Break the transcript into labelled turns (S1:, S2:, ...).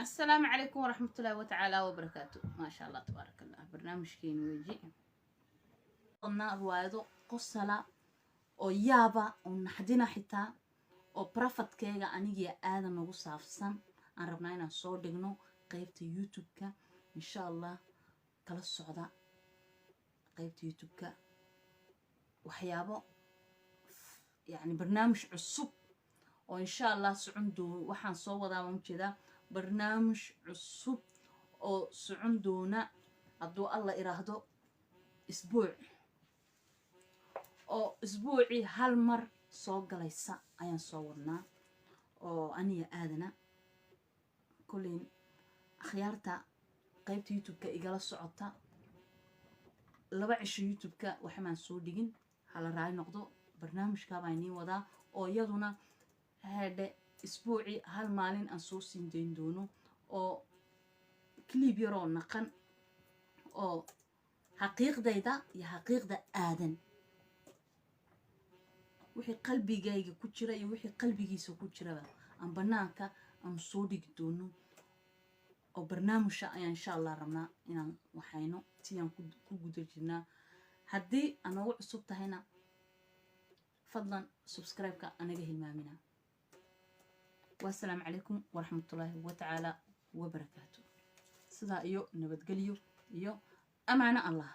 S1: Asalaamu calaykum waraxmatullaahi watacaala wabarakaatu. Maasha Allah, tabaaraka Allah. Barnaamijkeeni weji wadnaa riwaayado qosala oo yaaba oo naxdina xitaa oo private-keyga anigiyo aadan nagu saabsan aan rabnaa inaan soo dhigno qeybta YouTube-ka, insha Allah. Kala socda qeybta YouTube-ka waxyaabo, yacni barnaamij cusub oo insha Allah socon doo. Waxaan soo wadaa, waan ujeedaa, barnaamij cusub oo socon doona, hadduu Alla iraahdo, isbuuc oo isbuucii hal mar soo galaysa ayaan soo wadnaa oo aniga aadana. Kolleyn akhyaarta qaybta YouTube-ka igala socota, 2 cisho YouTube-ka waxmaan soo dhigin, hala raali noqdo. Barnaamijkaabaa iniin wadaa oo iyaduna heedhe isbuucii hal maalin aan soo siin dayn doono oo clip yaroo naqan oo xaqiiqdayda iyo xaqiiqda aadan, wixii qalbigayga ku jira iyo wixii qalbigiisa ku jiraba, aan banaanka aanu soo dhigi doono oo barnaamijka ayaan insha Allah rabnaa inaan waxayno tiyaan ku guda jirnaa. Haddii aa noogu cusub tahayna, fadlan subscribe-ka anaga hilmaamina. Wassalaamu calaykum waraxmatullaahi watacaala wabarakaatu. Sidaa iyo nabadgelyo iyo amaano Allah.